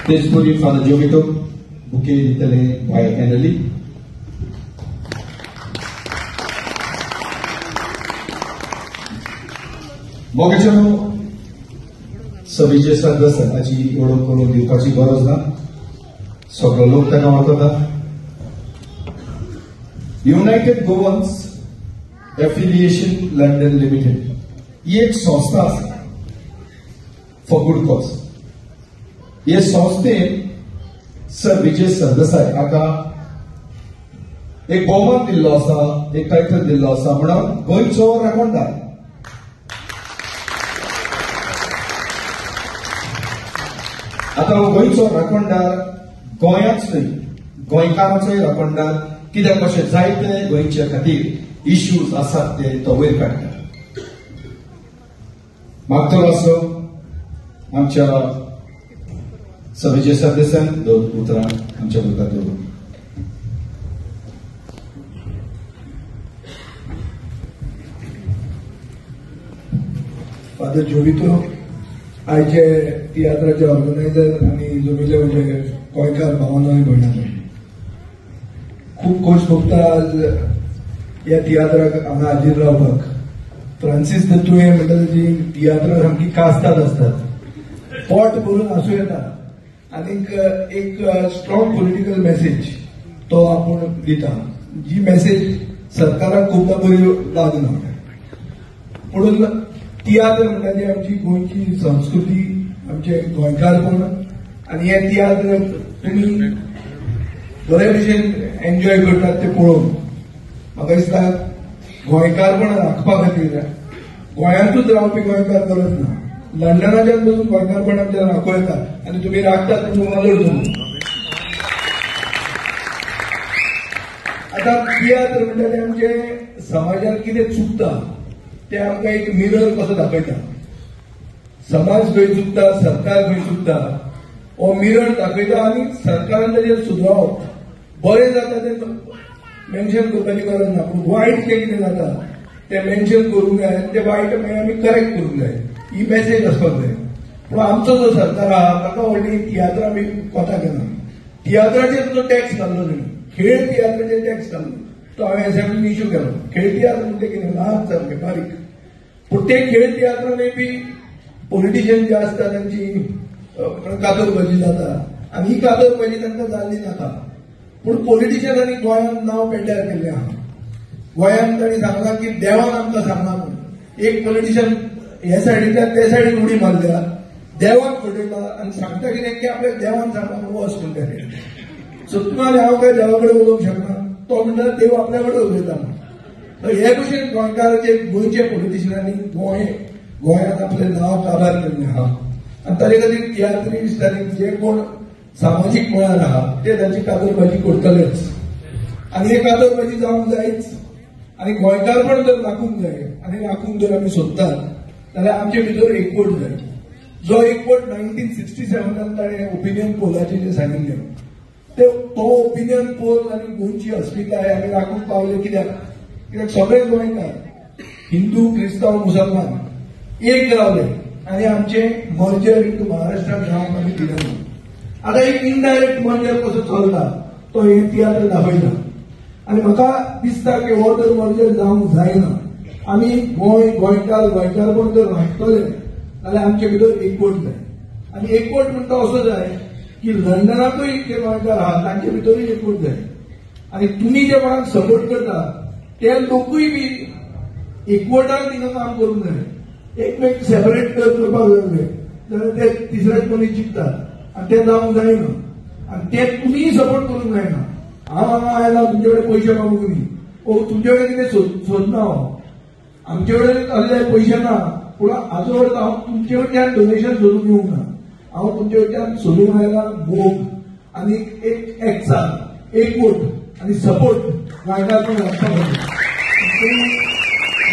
तेचपरी father जोवितो bouquet दितले बाय Anly. मोगाच्यानो, sir Vijay Sardesai हाची वळख करून दिवपाची गरज ना, सगळो लोक ताका वळखता. United Goans affiliation London limited ही एक संस्था आसा फॉर गुड कॉज. हे संस्थेन सर विजय सरदेसाय हाका एक भोवमान दिल्लो आसा, एक टायटल दिल्लो आसा म्हणून गोंयचो राखणदार. आतां गोंयचो राखणदार गोंयाच न्हय, गोंयकारांचोय राखणदार, कित्याक अशे जायते गोंयच्या खातीर इश्यूज आसात ते तो वयर काडटा. मागतलो आसलो आमच्या सर विजय सरदेसायान दोन उतरां आमच्या मुखार दवरून. फादर जोवितो, आयचे तियात्राचे ऑर्गनायझर आनी जमिल्ले म्हणजे गोंयकार भावांनो आनी भयणांनो, खूब खोस भोगता आज ह्या तियात्राक हांगा हाजीर रावपाक. फ्रांसीस दत्तू म्हणटा ताची तियात्रां सामकी कास्ताद आसतात, पोट भरून हांसूं येता आनीक एक स्ट्रॉंग पॉलिटिकल मॅसेज तो आपूण दिता, जी मॅसेज सरकाराक खूबदां बरी लागना. पूण तियात्र म्हणटा ती आमची गोंयची संस्कृती, आमचे गोंयकारपण, आनी हे तियात्र तुमी बरे भशेन एन्जॉय करतात ते पळोवन म्हाका दिसता गोंयकारपण राखपा खातीर गोंयांतूच रावपी गोंयकार गरज ना, लंडनाच्यान पसून गोंयकारपण आमच्या राखूं येता आनी तुमी राखतात म्हणून वालोर दवरून. आतां तियात्र म्हणटा ते आमचे समाजान कितें चुकता ते आमकां एक मिरर कसो दाखयता. समाज खंय चुकता, सरकार खंय चुकता, हो मिरर दाखयता आनी सरकारान ताचेर सुदरावप. बरें जाता तें मेन्शन करपाची गरज ना, पूण वायट जें कितें जाता तें मेन्शन करूंक जाय आनी तें वायट मागीर आमी करेक्ट करूंक जाय, ही मॅसेज आसपाक जाय. पूण आमचो जो सरकार आहा ताका व्हडली तियात्रां आमी कोता केना. तियात्राचेर जो टॅक्स घाल्लो तेणी, खेळ तियात्राचेर टॅक्स घाल्लो, तो हांवें असेंब्लीन इश्यू केलो. खेळ तियात्र म्हणजे कितें, ल्हान सामकें बारीक, पूण ते खेळ तियात्रानूय बी पॉलिटिशियन जे आसता तांची कातरबाजी जाता आनी ही कातरबाजी तांकां जाल्ली नाका. पूण पॉलिटिशियनांनी गोंयांत नांव पेड्ड्यार केल्लें आहा. गोंयांत तांणी सांगलां की देवान आमकां सांगलां म्हूण. एक पॉलिटिशियन हे सायडींतल्यान ते सायडीन उडी मारल्या, देवान फटयला आनी सांगता कितें की आपल्याक देवान सांगलां म्हूण वच म्हणटा. सो तुमी हांव काय देवा कडेन उलोवंक शकना, तो म्हणटा देव आपल्या कडेन उलयता म्हूण. हे भशेन गोंयकाराचे, गोंयच्या पॉलिटिशियनांनी गोंयांत आपलें नांव काबार केल्लें आहा आनी ताजे खातीर तियात्रिस्ट आनी जे कोण सामाजीक मळार आहा ते तांची कातरबाजी करतलेच आनी हे कातरबाजी जावंक जायच. आनी गोंयकारपण जर राखूंक जाय आनी राखूंक जर आमी सोदतात जाल्यार आमचे भितर एकवट जाय. जो एकवट 1967 ताणें ओपिनियन पोलाचेर जें सांगिल्लें ते तो ओपिनियन पोल आनी गोंयची अस्मिताय आमी राखूंक पावले. कित्याक? कित्याक सगळे गोंयकार, हिंदू, क्रिस्तांव, मुसलमान एक रावले आनी आमचे मर्जर इंटू महाराष्ट्रान जावंक आमी दिलें ना. आतां एक इनडायरेक्ट मर्जर कसो चलता तो हे तियात्र दाखयता आनी म्हाका दिसता की हो जर मर्जर जावंक जायना, आमी गोंय, गोंयकार, गोंयकारपण जर राखतले जाल्यार आमचे भितर एकवट जाय. आनी एकवट म्हणटा असो जाय की लंडनाकूय जे गोंयकार आहात तांचे भितरूय एकवट जाय आनी तुमी जे कोणाक सपोर्ट करता ते लोकूय बी एकवटान तिंगा काम करूंक जाय. एकमेक सेपरेट करपाक लागले जाल्यार ते तिसऱ्याच मनीस जिखतात आनी ते जावंक जायना आनी ते तुमीय सपोर्ट करूंक जायना. हांव हांगा आयला तुमचे कडेन पयशे मागूंक न्ही, ओ तुमचे कडेन कितें सोदना हांव, आमचे कडेन असले पयशे ना, पूण हाचो अर्थ हांव तुमचे कडच्यान डोनेशन सोदूंक येवंक ना, हांव तुमचे कडच्यान सोदूंक आयला मोग आनी एक एकचार, एकवट आनी सपोर्ट गोंयकारपण राखपा खातीर.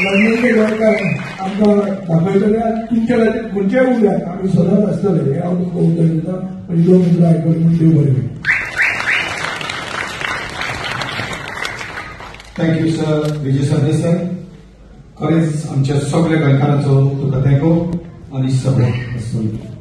लंडनचे गोंयकार आमकां दाखयतले आनी तुमच्या खातीर खंयचेय उलयात आमी सदांच आसतले हें हांव तुमकां उतर दिता. आनी दोन उतरां आयकून म्हूण देव बरें करूं. Thank you sir Vijay Sardesai. खरेंच आमच्या सगळ्या गोंयकारांचो तुका तेंको आनी सपोर्ट आसतलो.